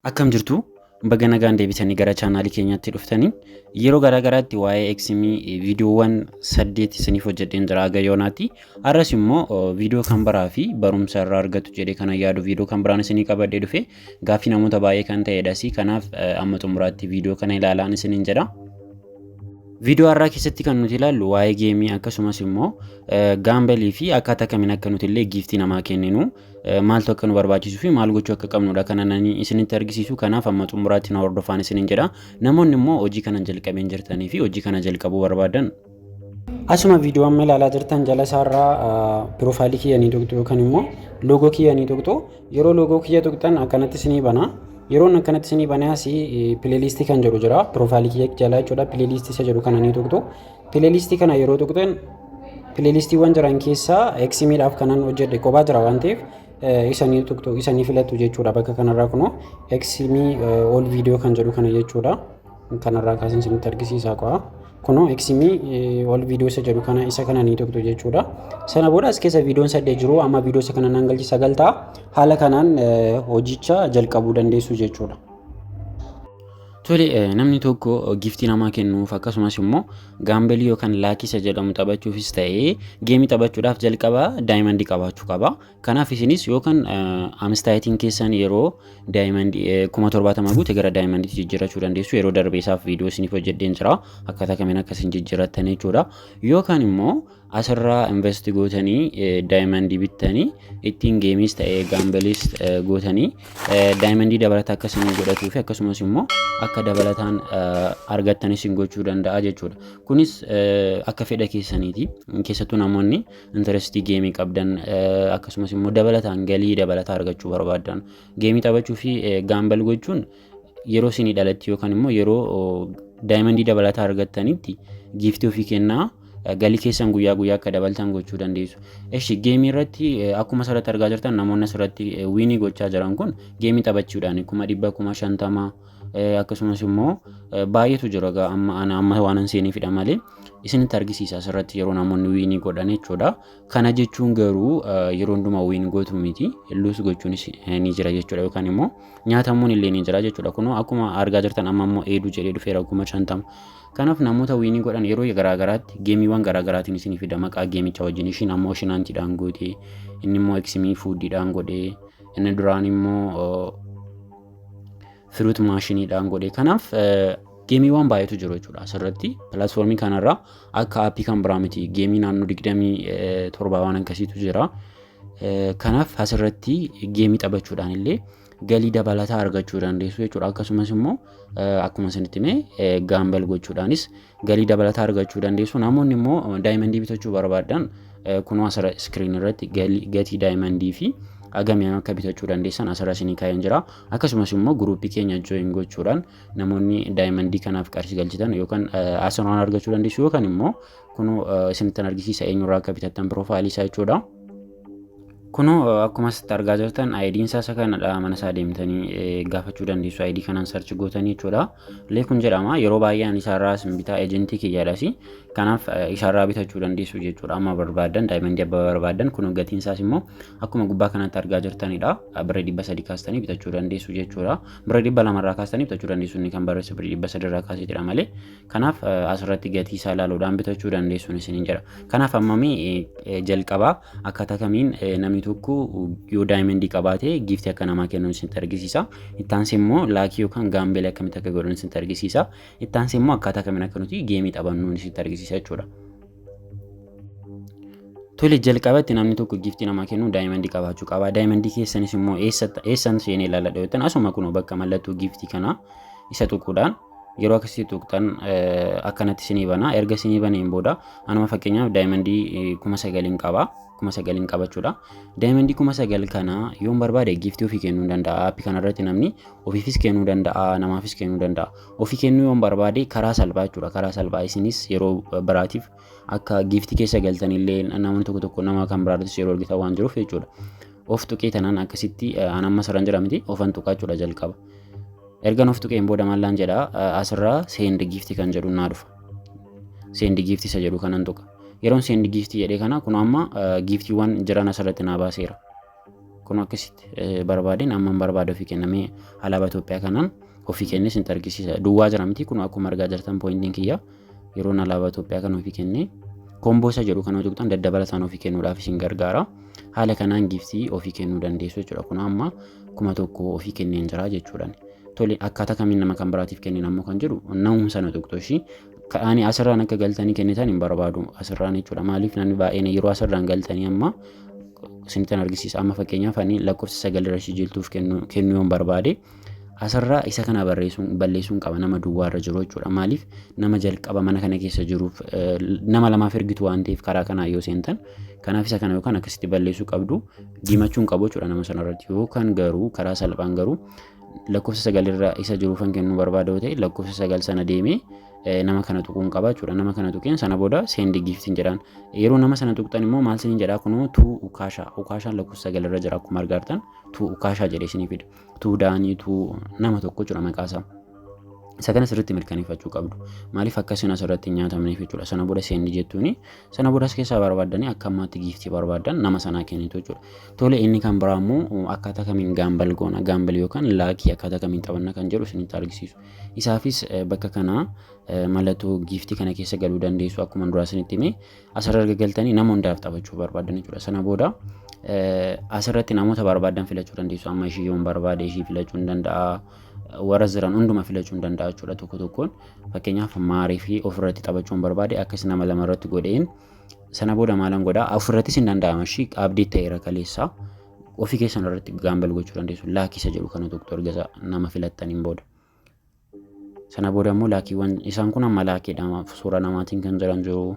Akkam jirtu? Baga nagaan deebitanii gara chaanaalii keenyaatti dhuftanii. Yeroo garaa garaatti waa'ee Eximii viidiyoowwan 8 isiniif hojjedheen jira haga yoonaatti. Har'as immoo viidiyoo kan biraa fi barumsa irraa argattu jedhee kana yaadu viidiyoo kan biraan isinii qabadhee dhufe, gaaffii namoota baay'ee kan ta'edhas. Kanaaf amma xumuraatti viidiyoo kana ilaalaan isiniin jedha. Viidiyoo har'aa keessatti kan nuti ilaallu waa'ee geemii, akkasumas immoo gaambelii fi akkaataa kamiin akka nuti illee giiftii namaa kenninu, maaltu akka nu barbaachisuu fi maal gochuu akka qabnudha kana nani isinitti argisiisu. Kanaaf amma xumuraatti na hordofaan isinin jedha. Namoonni immoo hojii kana jalqabeen jirtanii fi hojii kana jalqabuu barbaadan, asuma viidiyoo amma ilaalaa jirtan jala isaarraa piroofaayilii kiyya ni tuqxu yookaan immoo loogoo kiyya ni tuqxu. Yeroo loogoo kiyya tuqxan akkanatti isinii bana. Yeroon akkanatti isinii banee, asii pileeliistii kan jedhu jira. Piroofaayilii kiyya jala jechuudha. Pileeliistii isa jedhu kana ni tuqxu. Pileeliistii kana yeroo tuqxan, pileeliistiiwwan jiran keessaa Eximiidhaaf kanan hojjedhe kophaa jira waan ta'eef, isanii tuqxu, isanii filattu jechuudha. Bakka kanarraa kunoo Eximii all video kan jedhu kana jechuudha. Kanarraa kaasin isinitti argisiisaa qo'a. Kunoo Eximii all video isa jedhu kana, isa kana ni tuqxu jechuudha. Sana booda as keessa viidiyoon 8 jiru, amma viidiyoo isa kana nan galchi, 9 ta'a. Haala kanaan hojicha jalqabuu dandeessu jechuudha. Tole, namni tokko giftii namaa kennuuf, akkasumas immoo gaambelii yookaan laakii isa jedhamu taphachuufis ta'ee geemii taphachuudhaaf, jalqaba daayimandii qabaachuu qaba. Kanaaf isinis yookaan amistaayitiin keessan yeroo daayimandii 70,000 guute gara daayimandiitti jijjiirrachuu dandeessu. Yeroo darbe isaaf viidiyoo isiniif hojjedheen jira. Akkaataa kamiin akkasiin jijjiirrattan jechuudha. Yookaan immoo asirraa invest gootanii daayimandii bittanii ittiin geemiis ta'ee gaambeliis gootanii daayimandii dabalataa akka isin godhatuu fi akkasumas immoo akka dabalataan argattan isin gochuu danda'a jechuudha. Kunis akka fedha keessaniiti. Keessattuu namoonni intarestii geemii qabdan, akkasumas immoo dabalataan galii dabalataa argachuu barbaadan, geemii taphachuu fi gamble gochuun yeroo isinii dhalatti yookaan immoo yeroo daayimandii dabalataa argattanitti giiftii ofii kennaa galii keessan guyyaa guyyaa akka dabaltan gochuu dandeessu. Eshi, geemii irratti akkuma asirratti argaa jirtan, namoonni asirratti wiinii gochaa jiran kun geemii taphachuudhaan 100,000, 50,000, akkasumas immoo baay'eetu jira egaa. Amma ana amma waan an seeniifidha malee isinitti argisiisa asirratti yeroo namoonni wiinii godhan jechuudha. Kana jechuun garuu yeroo hundumaa win gootu miti, lose gochuunis ni jira jechuudha, yookaan immoo nyaatamuun illee ni jira jechuudha. Kunoo akkuma argaa jirtan amma immoo eeduu jedhee dhufeera, 50,000. Kanaaf namoota wiinii godhan yeroo garaagaraatti geemiiwwan garaagaraatiin isinii fida maqaa geemicha wajjin. Ishiin ammoo shinaantiidhaan goote, inni immoo Eximii foodiidhaan godhe, inni duraan immoo fruit maashiniidhaan godhe. Kanaaf geemiiwwan baay'eetu jiru jechuudha asirratti. Pilaatfoormii kanarra akka aappii kan biraa miti, geemii naannoo 27 waan akkasiitu jira. Kanaaf asirratti geemii taphachuudhaan illee galii dabalataa argachuu dandeessu jechuudha. Akkasumas immoo akkuma isinitti hime gamble gochuudhaanis galii dabalataa argachuu dandeessu. Namoonni immoo daayimandii bitachuu barbaadan, kunoo asirra iskiriin irratti gatii daayimandii fi hagamii akka bitachuu dandeessan asirra isinii kaa'een jira. Akkasumas immoo guruupii keenya join gochuudhaan namoonni daayimandii kanaaf qarshii galchitan yookaan asirraan argachuu dandeessu, yookaan immoo kunoo isinittan argisiisa eenyurraa akka bitattan, piroofaayilii isaa jechuudha. Kunoo akkuma asitti argaa jirtan ID'n isaa isa kanadha. Mana isaa deemtanii gaafachuu dandeessu, ID kanaan search gootanii jechuudha. Leekun jedhama. Yeroo baay'ee ani isaarraa isin bitaa, ejentii kiyyaadhas. Kanaaf isaarraa bitachuu dandeessu jechuudha. Amma barbaadan, daayimandii abbaa barbaadan, kunoo gatiin isaas immoo akkuma gubbaa kanatti argaa jirtanidha. Birrii 300 kaastanii bitachuu dandeessu jechuudha. Birrii 200rraa kaastanii bitachuu dandeessu, inni kan barreesse birrii 300rraa kaaseetidha malee. Kanaaf asirratti gatii isaa ilaaluudhaan bitachuu dandeessuun isiniin jedha. Kanaaf ammamii jalqabaa akkaataa kamiin namni tokko yoo daayimandii qabaate giiftii akka namaa kennuun isinitti argisiisa. Ittaansee immoo laakii yookaan gaambeelii akkamitti akka godhan isinitti argisiisa. Ittaansee immoo akkaataa kamiin akka nuti geemii taphannuun isinitti argisiisa jechuudha. Tole, jalqabatti namni tokko giiftii namaa kennu daayimandii qabaachuu qaba. Daayimandii keessanis immoo eessan seenee ilaaladha yoo ta'an, asuma kunoo bakka mallattoo giiftii kanaa isa tuquudhaan, yeroo akkasitti tuqxan akkanatti isinii bana. Erga isinii baneen booda, anuma fakkeenyaaf daayimandii 9,000 qaba. 9,000 qabachuudha. Daayimandii 9,000 kana yoon barbaade giiftii ofii kennuu danda'a. Aappii kanarratti namni ofiifis kennuu danda'a, namaafis kennuu danda'a. Ofii kennuu yoon barbaade karaa salphaa jechuudha. Karaa salphaa isinis yeroo biraatiif akka giiftii keessa galtanillee namoonni tokko tokko nama kan biraattis yeroo argitan waan jiruuf jechuudha. Of tuqee tanaan akkasitti an amma sarara jira miti, ofan tuqaa jechuudha jalqaba. Ergan of tuqeen booda maallaan jedha? Asirraa send giiftii kan jedhu naa dhufa. Send giiftii isa jedhu kanan tuqa. Yeroon send giiftii jedhee kana, kun amma giiftiiwwan jiran asirratti naa baaseera. Kun akkasitti barbaadeen amma barbaade ofii kennamee alaabaa Itoophiyaa kanaan ofii kennee isin argisiisa. Duwwaa jira miti? Kun akkuma argaa jirtan pointiin kiyya yeroon alaabaa Itoophiyaa kana ofii kennee combo isa jedhu kana tuqxan daddabalataan ofii kennuudhaaf isin gargaara. Haala kanaan giftii ofii kennuu dandeessu jechuudha. Kun amma 1000 ofii kenneen jira jechuudha. Tole, akkaataa kamiin nama kan biraatiif kennin ammoo kan jedhu, namuma sana tuqxu ishii. Ani asirraan akka galtanii kennitan hin barbaadu asirraan jechuudha. Maaliif? Namni baay'een yeroo asirraan galtanii, amma isinittan argisiisa. Amma fakkeenyaaf ani lakkoofsa 9 irra ishii jiltuuf kennuu yoon barbaade, asirraa isa kana barreessuun balleessuun qaba, nama duwwaa irra jiru jechuudha. Maaliif? Nama jalqaba mana kana keessa jiruuf, nama lamaaf ergitu waan ta'eef karaa kanaa yoo seentan. Kanaaf isa kana yookaan akkasitti balleessuu qabdu, diimachuun qabu jechuudha nama sana irratti, yookaan garuu karaa salphaan garuu lakkoofsa 9 irra isa jiruufan kennuu barbaada yoo ta'e, lakkoofsa 9 sana deemee nama kana tuquun qaba jechuudha. Nama kana tuqeen sana booda send giftiin jedhaan. Yeroo nama sana tuqxan immoo maal isiniin jedhaa? Kunoo to Ukaashaa. Ukaashaan lakkoofsa 9 irra jira akkuma argaa jirtan, to Ukaashaa jedhee isinii fida. To Daanii, to nama tokko jechuudha maqaa isaa. Isa kana sirriitti mirkaneeffachuu qabdu. Maaliif? Akka isin asirratti hin nyaatamneef jechuudha. Sana booda send jettuuni, sana booda as keessaa barbaaddanii akka ammaatti giftii barbaaddan nama sanaa kennitu jechuudha. Tole, inni kan biraa immoo akkaataa kamiin gamble goona, gamble yookaan lucky akkaataa kamiin taphanna kan jedhu isinitti argisiisu. Isaafis bakka kanaa mallattoo giftii kana keessa galuu dandeessu. Akkuma duraa isinitti hime, asirra erga galtanii nama hundaaf taphachuu barbaadan jechuudha. Sana booda asirratti namoota barbaadan filachuu dandeessu. Amma ishii yoon barbaade ishii filachuu hin danda'a. Warra jiran hunduma filachuu hin danda'a jechuudha tokko tokkoon. Fakkeenyaaf maarii fi ofirratti taphachuu hin barbaade, akkas nama lama irratti godheen sana booda maalan godhaa? Ofirrattis hin danda'ama, ishii update ta'eera kaleessa. Ofii keessan irratti gamble gochuu dandeessu. Lucky isa jedhu kana tokko erga nama filattaniin booda. Sana booda immoo luckywwan isaan kun amma luckydha, suura namaatiin kan jiran jiru.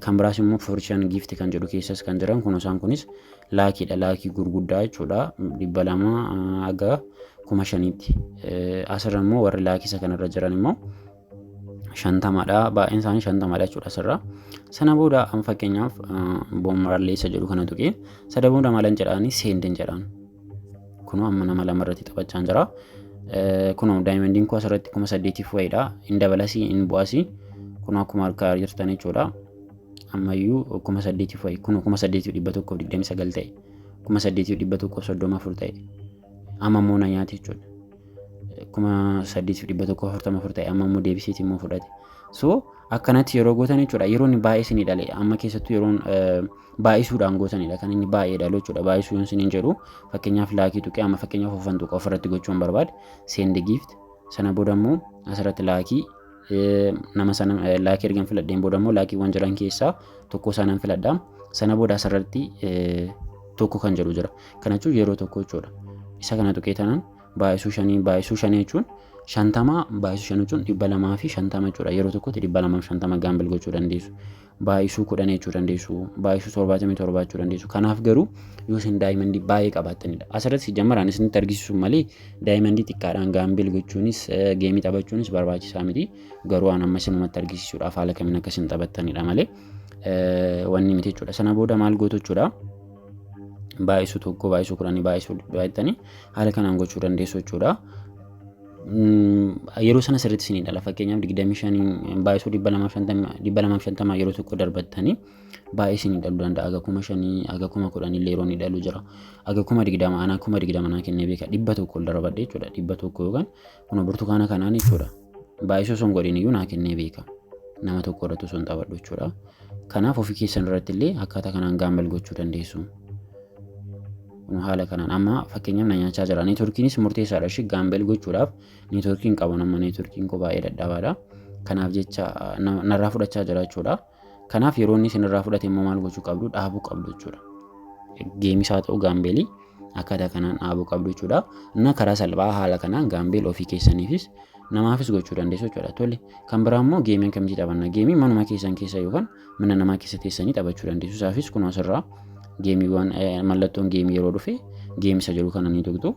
Kan biraas immoo fortune gift kan jedhu keessas kan jiran kun, isaan kunis luckydha, lucky gurguddaa jechuudha, 200 haga 5000tti. Asirra immoo warri lucky isa kanarra jiran immoo 50dha, baay'een isaanii 50dha jechuudha asirra. Sana booda amma fakkeenyaaf boommarallee isa jedhu kana tuqee sana booda maalan jedhaanii? Sendin jedhaan. Kunoo amma nama lama irratti taphachaa jira. Kunoo diamondiin koo asirratti 8000f wayiidha. Hin dabalasii, hin bu'asii. Kunoo akkuma harkaa jirtan jechuudha. Ammayyuu 8000f wayii, kunoo 8129 ta'e. 8134 ta'e. Amma immoo na nyaate jechuudha. 8144 ta'e, amma immoo deebiseeti immoo fudhate. So akkanatti yeroo gootan jechuudha, yeroo inni baay'ee isinii dhale, amma keessattuu yeroon baay'isuudhaan gootanidha kan inni baay'ee dhalu jechuudha. Baay'isuu yoon isiniin jedhu, fakkeenyaaf lucky tuqee, amma fakkeenyaaf ofan tuqa, ofirratti gochuun barbaade, send gift. Sana booda immoo asirratti lucky nama sana lucky ergan filadheen booda immoo luckywwan jiran keessaa tokko isaanan filadha. Sana booda asirratti tokko kan jedhu jira. Kana jechuun yeroo tokko jechuudha. Isa kana tuqee tanaan baay'isuu shanii, baay'isuu shanii jechuun 50, baay'isuu shanii jechuun 250 jechuudha. Yeroo tokkotti 250 gamble gochuu dandeessu. Baay'isuu 10 jechuu dandeessu. Baay'isuu 77 jechuu dandeessu. Kanaaf garuu yoo isin diamondii baay'ee qabaattanidha. Asirratti jammaraan isinitti argisiisu malee diamondii xiqqaadhaan gamble gochuunis gameii taphachuunis barbaachisaa miti. Garuu waan amma isinumatti argisiisuudhaaf haala kamiin akka isin taphattanidha malee wanni miti jechuudha. Sana booda maal gootu jechuudha? Baay'isuu tokko, baay'isuu 10, baay'isuu baay'attanii haala kanaan gochuu dandeessu jechuudha. Yeroo sana sirriitti isinii dhala. Fakkeenyaaf 25 baay'isuu 250 yeroo tokko darbattanii baay'ee isinii dhaluu danda'a. Aga 5000, aga 10,000 illee yeroo inni dhalu jira. Aga 20,000, anaa 20,000 naa kennee beeka, 100 ol darbadhe jechuudha. 100 yookaan kun burtukaana kanaan jechuudha. Baay'isuu osoo hin godhin iyyuu naa kennee beeka. Nama tokko irratti osoo hin taphadhu jechuudha. Kanaaf ofii keessan irratti illee akkaataa kanaan gamble gochuu dandeessu. Kun haala kanaan amma fakkeenyaaf na nyaachaa jira. Networkiinis murteessaadha. Ishee gamble gochuudhaaf networkiin qabu, amma networkiin koo baay'ee dadhabaadha. Kanaaf jecha narraa fudhachaa jira jechuudha. Kanaaf yeroo inni isinirraa fudhate immoo maal gochuu qabdu? Dhaabuu qabdu jechuudha. Gameis haa ta'u gambleii akkaataa kanaan dhaabuu qabdu jechuudha. Na karaa salphaa haala kanaan gamble ofii keessaniifis namaafis gochuu dandeessu jechuudha. Tole, kan biraa immoo gameii akkamitti taphanna? Gameii manuma keessan keessa yookaan mana namaa keessa teessanii taphachuu dandeessu. Isaafis kun asirraa gameiiwwan mallattoon gameii yeroo dhufe gameii isa jedhu kana ni tuqxu.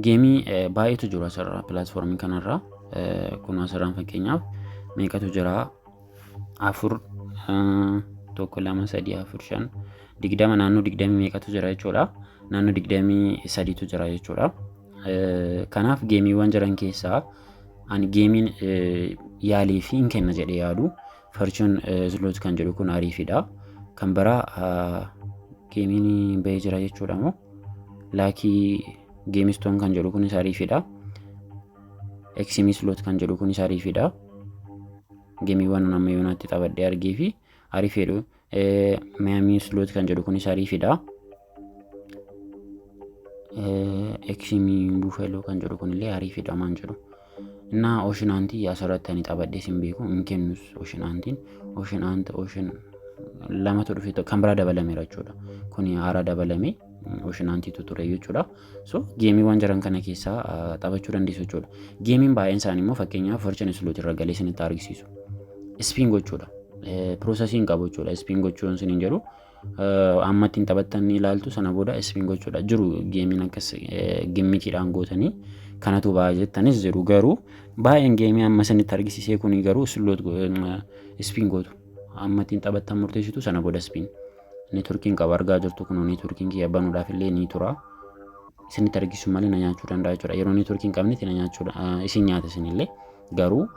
Gameii baay'eetu jiru asirraa, platformii kanarraa. Kun asirraan fakkeenyaaf meeqatu jira? Afur, tokko, lama, sadii, afur, shan, 20, naannoo 20 meeqatu jira jechuudha. Naannoo 23tu jira jechuudha. Kanaaf gameiiwwan jiran keessaa ani gameiin yaalii fi hin kenna jedhee yaadu Fortune Slot kan jedhu kun ariifidha. Kan biraa Gameiin bahee jira jechuudha moo? Lucky Gemstone kan jedhu kunis ariifidha. Xmii Slot kan jedhu kunis ariifidha. Gameiiwwan amma yoonaatti taphadhee argee fi ariifedhu. Miami Slot kan jedhu kunis ariifidha. Xmii Buffalo kan jedhu kunillee ariifidha maan jedhu. Innaa Ocean Huntii asirratti ani taphadhee sin beeku, hin kennus. Ocean Huntiin, Ocean Hunt, Ocean lamatu dhufe, kan biraa dabalameera jechuudha. Kuni haaraa dabalame, Ocean Huntiitu ture jechuudha. So gameiiwwan jiran kana keessaa taphachuu dandeessu jechuudha. Gameiin baay'een isaanii immoo, fakkeenyaaf, Fortune Slot irra galee isinitti argisiisu. Spin gochuudha. Processii hin qabu jechuudha. Spin gochuun isiniin jedhu, amma ittiin taphattan ni ilaaltu, sana booda spin gochuudha. Jiru gameiin akkas gimmitiidhaan gootanii kanatu ba'a jettanis jiru, garuu baay'een gameii amma isinitti argisiisee kuni garuu slot spin gootu. Amma ittiin taphattan murteessitu, sana booda spin. Networkiin qaba argaa jirtu kun, networkiin kiyya banuudhaaf illee ni tura. Isinitti argisiisu malee na nyaachuu danda'a jechuudha. Yeroo networkiin qabnetti na nyaachuu, isin nyaata isinillee, garuu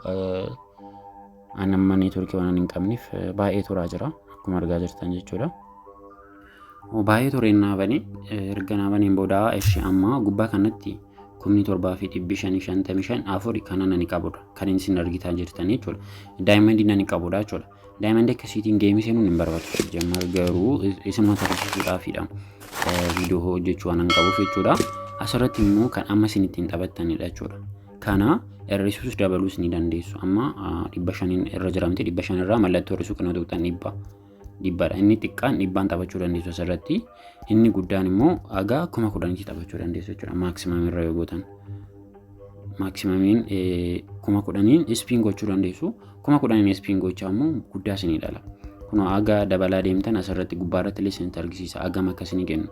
an amma networkii waan hin qabneef baay'ee turaa jira akkuma argaa jirtan jechuudha. Baay'ee tureen naa bane. Erga naa baneen booda, ishee amma gubbaa kanatti 7554 kana nani qabudha. Kan isin argitaa jirtan jechuudha. Diamondii nani qabudha jechuudha. Diamondii akkasiitiin gameii seenuun hin barbaachisu. Jammar garuu isin agarsiisuudhaafidha. Viidiyoo hojjechuu waan hin qabuuf jechuudha. Asirratti immoo kan amma isin ittiin taphattanidha jechuudha. Kana hir'isuus dabaluus ni dandeessu. Amma 500n irra jiramte, 500 irraa mallattoo hir'isuu kana tuqxan 100 dhibbadha. Inni xiqqaan 100n taphachuu dandeessu asirratti. Inni guddaan immoo haga 10,000tti taphachuu dandeessu jechuudha. Maximum irra yoo gootan. Maximumiin 10,000n spin gochuu dandeessu. 10,000n spin gochaa immoo guddaa isinii dhala. Kun haga dabalaa deemtan asirratti gubbaa irratti illee isinitti argisiisa. Hagam akka isinii kennu.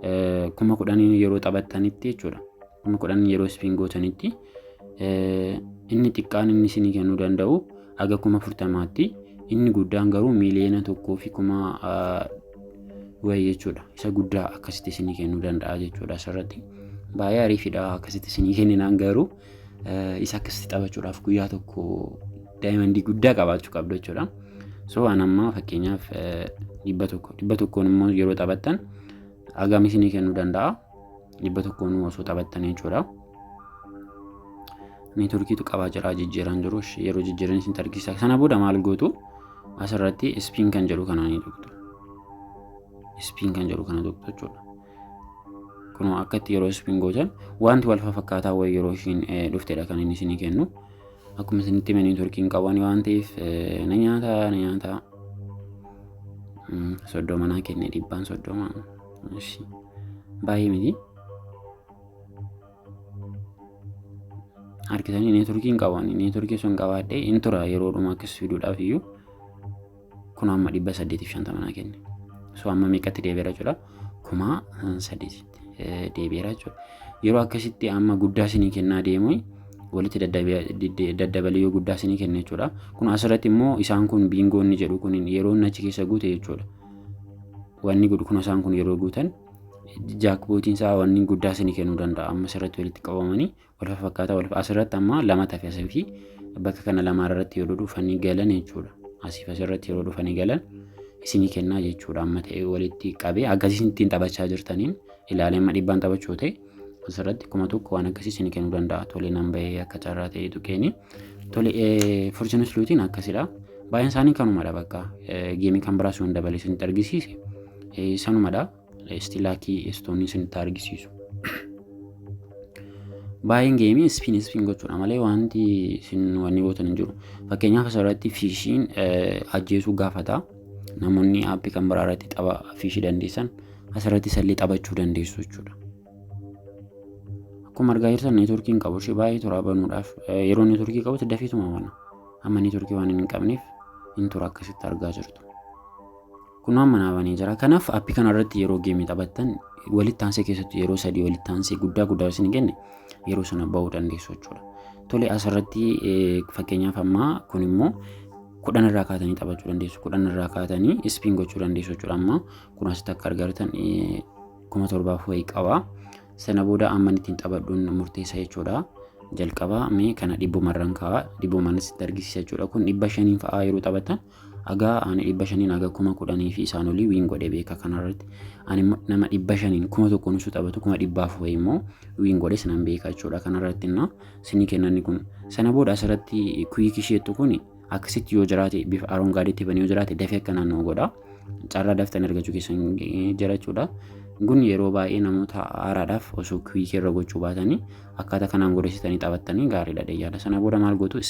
10,000n yeroo taphattanitti jechuudha. 10,000n yeroo spin gootanitti inni xiqqaan inni isinii kennuu danda'u haga 40,000tti. Inni guddaan garuu 1,100,000 wayii jechuudha. Isa guddaa akkasitti isinii kennuu danda'a jechuudha asirratti. Baay'ee ariifidha akkasitti isinii kenninaan, garuu isa akkasitti taphachuudhaaf guyyaa tokko diamondii guddaa qabaachuu qabdu jechuudha. So an amma fakkeenyaaf 100, 100n immoo yeroo taphattan hagam isinii kennuu danda'a? 100n osoo taphattan jechuudha. Networkiitu qabaa jira, jijjiiraan jiru, yeroo jijjiiran isin argisiisa. Sana booda maal gootu? Asirratti spin kan jedhu kana ni tuqxu. Spin kan jedhu kana tuqxu jechuudha. Kunoo akkatti yeroo spin gootan wanti wal fakkaataa wayii yeroo ishiin dhuftedha kan inni isinii kennu. Akkuma isinitti hime, networkiin qaban waan ta'eef na nyaata, na nyaata. 30 naa kenne, dhibbaan 30. Baay'ee miti. Harkisanii networkiin qaban, networkii sun qabaadhee hin tura yeroodhuma akkas fiduudhaaf iyyuu. Kun amma 850 naa kenne. So amma meeqatti deebi'eera jechuudha? 8,000tti deebi'eera jechuudha. Yeroo akkasitti amma guddaa isinii kennaa deemu, walitti daddabalee yoo guddaa isinii kenna jechuudha. Kun asirratti immoo isaan kun bingoonni jedhu kun yeroo inni achi keessa guute jechuudha. Wanni godhu kun, isaan kun yeroo guutan jackpotiin isaa wanni guddaa isinii kennuu danda'a. Amma asirratti walitti qabamanii wal fakkaataa wal asirratti amma lama tafe, asii fi bakka kana lamaan irratti yeroo dhufanii galan jechuudha. Asiif asirratti yeroo dhufanii galan isinii kennaa jechuudha. Amma ta'e walitti qabee akkasii ittiin taphachaa jirtaniin ilaalee, amma dhibbaan taphachuu ta'e asirratti 1000 waan akkasii isinii kennuu danda'a. Tole, nan bahee akka carraa ta'e tuqeeni. Tole, Fortune Slotiin akkasidha. Baay'een isaanii kanumadha bakka gameii kan biraa sun dabalee isinitti argisiise sanumadha. Isti Lucky Stoneii isinitti argisiisu. Baay'een gameii spin spin gochuudha malee wanti isin wanni gootan hin jiru. Fakkeenyaaf, asirratti fishiin ajjeesuu gaafata. Namoonni appii kan biraa irratti tapha fishii dandeessan asirratti isallee taphachuu dandeessu jechuudha. Akkuma argaa jirtan networkiin qabu ishee baay'ee tura banuudhaaf. Yeroo networkii qabutti dafiituma bana. Amma networkii waan hin qabneef hin tura, akkasitti argaa jirtu. Kun amma naa banee jira. Kanaaf appii kana irratti yeroo gameii taphattan walitti aansee, keessattuu yeroo sadii walitti aansee guddaa guddaa isin kenne, yeroo sana bahuu dandeessu jechuudha. Tole, asirratti fakkeenyaaf amma kun immoo 10 irraa kaatanii taphachuu dandeessu. 10 irraa kaatanii spin gochuu dandeessu jechuudha. Amma kun asitti akka argartan 7,000 wayii qaba. Sana booda amma ittiin taphadhuun murteessa jechuudha. Jalqaba mee kana dhibbumarraan kaa'a. Dhibbumaan asitti argisiisa jechuudha. Kun 500n fa'aa yeroo taphatan Hagaa ani 500n haga 10,000 fi isaan olii win godhee beeka kanarratti. Ani nama 500n 1000n osoo taphatu 400,000 wayii immoo win godhe sinan beeka jechuudha kanarratti innaa sinii kennanni kun. Sana booda asirratti quick isheettu kun akkasitti yoo jiraate, bifa aroongaadeetti banee yoo jiraate, dafee akka naannoo godha. Carraa daftanii argachuu keessan jira jechuudha. Kun yeroo baay'ee namoota haaraadhaaf osoo quick irra gochuu baatanii akkaataa kanaan godhessitanii taphattanii gaariidha yaada. Sana booda maal gootu?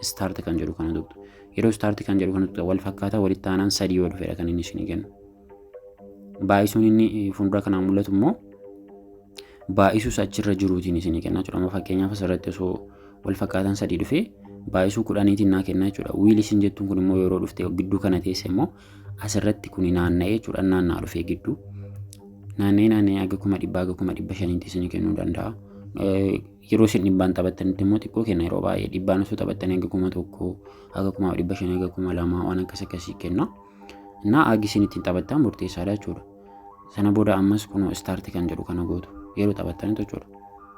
Start kan jedhu kana tuqxu. Yeroo start kan jedhu kana tuqxu, wal fakkaataa walitti aanaan sadii yoo dhufedha kan inni isinii kennu. Baay'isuun inni fuuldura kanaan mul'atu immoo baay'isuus achirra jiruutiin isinii kenna jechuudha. Amma fakkeenyaaf asirratti osoo wal fakkaataan sadii dhufee baay'isuu 10tiin naa kenna jechuudha. Wheel isin jettuun kun immoo yeroo dhufte gidduu kana teesse immoo asirratti kun naanna'ee jechuudha. Naanna'aa dhufee gidduu. Naanna'ee naanna'ee haga 100,000 haga 500,000tti isinii kennuu danda'a. Yeroo isin dhibbaan taphattanitti immoo xiqqoo kenna. Yeroo baay'ee dhibbaan osoo taphattanii haga 1000, haga 500,000, haga 2000 waan akkas akkasii kenna. Innaa hagi isin ittiin taphattan murteessaadha jechuudha. Sana booda ammas kunoo start kan jedhu kana gootu yeroo taphattanitti jechuudha.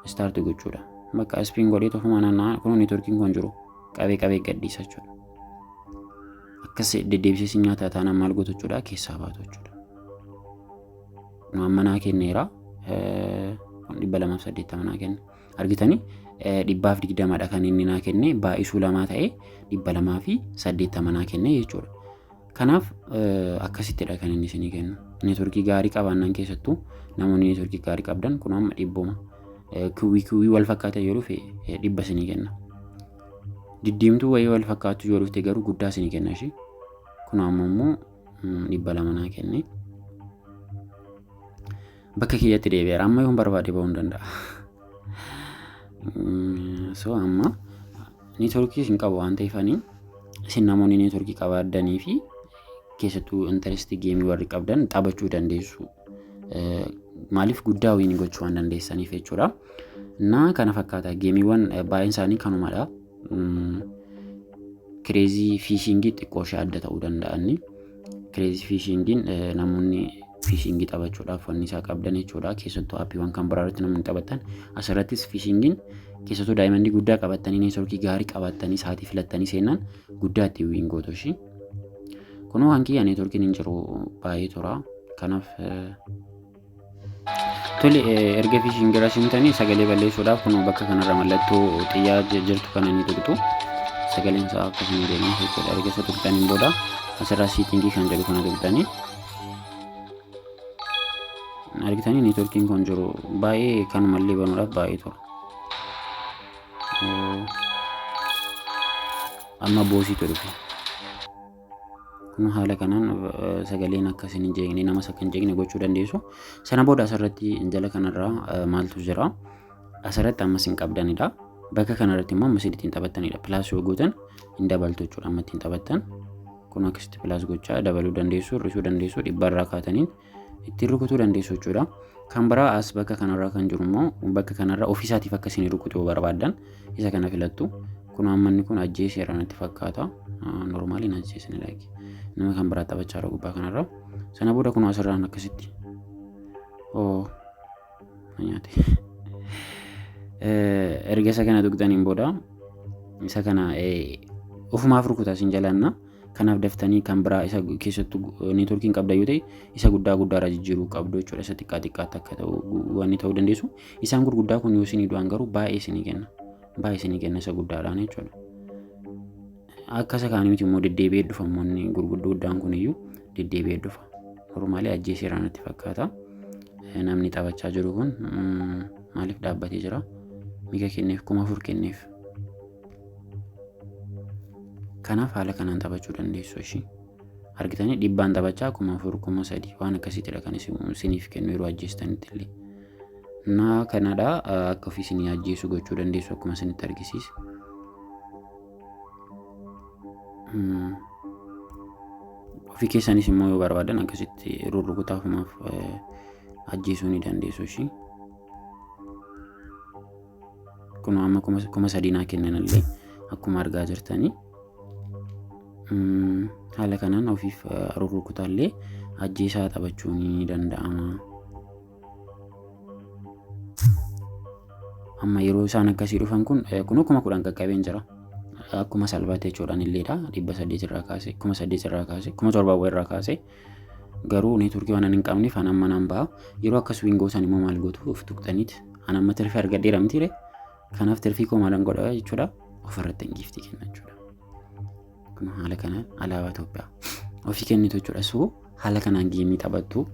Start gochuudha. Bakka spin godhee tofuma naanna'aa kunoo networkiin kun jiru qabee qabee gadhiisa jechuudha. Akkas deddeebisee si nyaata taanaan maal gootu jechuudha? Keessaa baatu jechuudha. Amma naa kenneera. 280 naa kenne. Argitanii, 120dha kan inni naa kenne. Baay'isuu lamaa ta'ee 280 naa kenne jechuudha. Kanaaf akkasittidha kan inni isinii kennu. Networkii gaarii qabaannaan, keessattuu namoonni networkii gaarii qabdan, kun amma dhibbuma. Kiwwii kiwwii wal fakkaata yoo dhufe 100 isinii kenna. Diddiimtuu wayii wal fakkaattu yoo dhufte garuu guddaa isinii kenna ishee. Kun amma immoo 200 naa kenne. Bakka kiyyatti deebi'eera. Amma yoon barbaade ba'uu hin danda'a. So amma networkii isin qabu waan ta'eef, ani isin namoonni networkii qabaaddanii fi keessattuu interest gameii warri qabdan taphachuu dandeessu. Maaliif? Guddaa win gochuu waan dandeessaniif jechuudha. Na kana fakkaata, gameiiwwan baay'een isaanii kanumadha. Crazy Fishingii xiqqoo ishee adda ta'uu danda'ani. Crazy Fishingiin namoonni fishingii taphachuudhaaf wanni isaa qabdan jechuudha. Keessattuu appiiwwan kan biraa irratti namoonni taphatan, asirrattis fishingiin keessattuu diamondii guddaa qabattanii, networkii gaarii qabattanii, sa'aatii filattanii seenan guddaa ittiin win gootu ishii. Kunoo hanqii networkiin hin jiru, baay'ee tura. Kanaaf tole, erga fishing irra seentanii sagalee balleessuudhaaf kunoo bakka kanarra mallattoo xiyyaa jirtu kana ni tuqxu. Sagaleen isaa akkasuma deemee jechuudha. Erga isa tuqxaniin booda asirraa settingii kan jedhu kana tuqxanii argitanii, networkiin kun jiru baay'ee kanumallee banuudhaaf baay'ee tura. Amma boosiitu dhufe. Kun haala kanaan sagaleen akka isin hin jeeqne, namas akka hin jeeqne gochuu dandeessu. Sana booda asirratti jala kanarraa maaltu jira? Asirratti ammas hin qabdanidha. Bakka kanarratti immoo ammas ittiin taphattanidha. Plus yoo gootan hin dabaltu jechuudha amma ittiin taphattan. Kun akkasitti plus gochaa dabaluu dandeessu, hir'isuu dandeessu, dhibbarraa kaataniin ittiin rukutuu dandeessu jechuudha. Kan biraa as bakka kanarraa kan jiru immoo bakka kanarraa ofiisaatiif akka isin rukutuu yoo barbaaddan isa kana filattu. Kun amma inni kun ajjeeseera natti fakkaata. Normaliin ajjeesni like nama kan biraa taphachaa jira gubbaa kanarra. Sana booda kun asirraan akkasitti. Oo, nyaate. Erga isa kana tuqxaniin booda isa kana ofumaaf rukuta isin jalanna. Kanaaf daftanii kan biraa isa keessattuu networkiin qabda yoo ta'e isa guddaa guddaarra jijjiiruu qabdu jechuudha. Isa xiqqaa xiqqaatti akka ta'u wanni ta'uu dandeessu. Isaan gurguddaa kun yoo isinii du'an garuu baay'ee isinii kenna. Baay'ee isinii kenna isa guddaadhaan jechuudha. Akka isa kaanii miti immoo, deddeebi'ee dhufa. Immoo gurguddoo guddaan kun iyyuu deddeebi'ee dhufa. Normally ajjeeseera natti fakkaata. Namni taphachaa jiru kun maaliif dhaabbatee jira? Miika kenneef, 4000 kenneef. Kanaaf haala kanaan taphachuu dandeessu ishii. Argitanii, dhibbaan taphachaa 4000, 3000 waan akkasiitidha kan isiniif kennu yeroo ajjeestanitti illee. Naa kanadha, akka ofii isinii ajjeesu gochuu dandeessu akkuma isinitti argisiise. Ofii keessanis immoo yoo barbaadan akkasitti rurrukutaa ofumaaf ajjeesuu ni dandeessu ishii. Kun amma 3000 naa kennan illee akkuma argaa jirtanii. Haala kanaan ofiif rurrukutaallee ajjeesaa taphachuu ni danda'ama. Amma yeroo isaan akkasii dhufan kun kunoo 10,000 qaqqabeen jira. Akkuma salphaatti jechuudhaan illeedha. 800 irraa kaase, 8000 irraa kaase, 7000 irraa kaase. Garuu neetworkii waan hin qabneef an amma nan ba'a. Yeroo akkas win gootan immoo maal gootu? Of tuqxaniit an amma tirfii argadheera mitiire. Kanaaf tirfii koo maalan godha jechuudha? Ofirratti giiftii kenna jechuudha. Kun haala kanaan alaabaa Itoophiyaa ofii kennitu jechuudha. So haala kanaan geemii taphattu.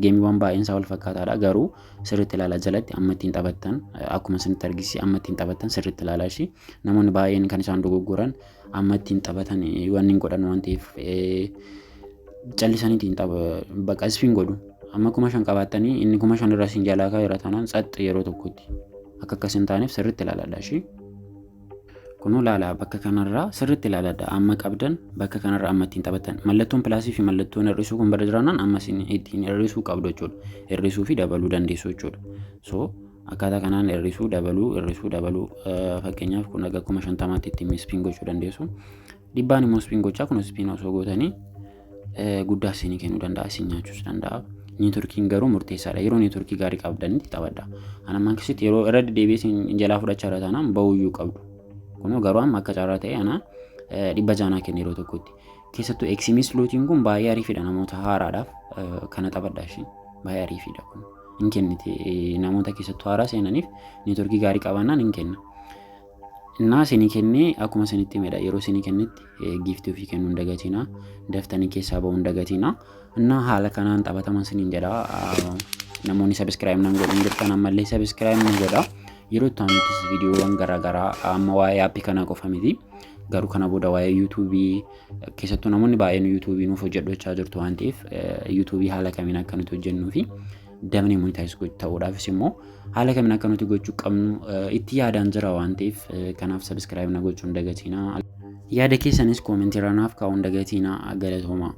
Geemiiwwan baay'een isaa wal fakkaataadha. Garuu sirriitti ilaalaa, jalatti amma ittiin taphattan akkuma isinitti argisiise amma ittiin taphattan sirriitti ilaalaa ishii. Namoonni baay'een kan isaan dogoggoran amma ittiin taphatan waan hin godhan waan ta'eef callisanii ittiin tapha bakka spin godhu. Amma 5000 qabaattanii inni 5000 irra isin jalaa kaa'eera taanaan tsaxxi yeroo tokkotti. Akka akkas hin taaneef sirriitti ilaaladha ishii. Kunoo ilaalaa, bakka kanarraa sirriitti ilaaladha. Amma qabdan bakka kanarraa amma ittiin taphattan. Mallattoon pilaasii fi mallattoon hir'isuu kun bira jiraannaan amma isin ittiin hir'isuu qabdu jechuudha. Hir'isuu fi dabaluu dandeessu jechuudha. So akkaataa kanaan hir'isuu, dabaluu, hir'isuu, dabaluu, fakkeenyaaf kun aga 50,000tti ittiin spin gochuu dandeessu. Dhibbaan immoo spin gochaa, kun spin osoo gootanii guddaa isinii kennuu danda'a, isin nyaachuus danda'a. Neetworkiin garuu murteessaadha. Yeroo neetworkii gaarii qabdanitti taphadha. An ammaan keessatti yeroo irra deddeebi'ee isin jalaa fudhachaa irra taanaan bahuyyuu qabdu. Kunoo garuu amma akka carraa ta'e ana 600 kenna yeroo tokkotti. Keessattuu Eeksimis lootiin kun baay'ee ariifidha, namoota haaraadhaaf kana taphadha isheen. Baay'ee ariifidha kun. Hin kennite namoota keessattuu haaraa seenaniif, neetworkii gaarii qabaannaan hin kenna. Innaa isinii kennee akkuma isinitti himedha. Yeroo isinii kennetti giiftii ofii kennuu hin dagatinaa. Daftanii keessaa ba'uu hin dagatinaa. Innaa haala kanaan taphataman isiniin jedha. Namoonni subscribe nan godhin jirtan ammallee subscribe nu godha. Yeroo itti aanuttis viidiyoowwan garaagaraa, amma waa'ee aappii kanaa qofa miti. Garuu kana booda waa'ee yuutuubii, keessattuu namoonni baay'een yuutuubii nuuf hojjedhu jechaa jirtu waan ta'eef, yuutuubii haala kamiin akka nuti hojjennuu fi damee monetize ta'uudhaafis immoo haala kamiin akka nuti gochuu qabnu itti yaadaan jira waan ta'eef, kanaaf subscribe na gochuu hin dagatinaa. Yaada keessanis koomentii irra naaf kaa'uu hin dagatinaa. Galatooma.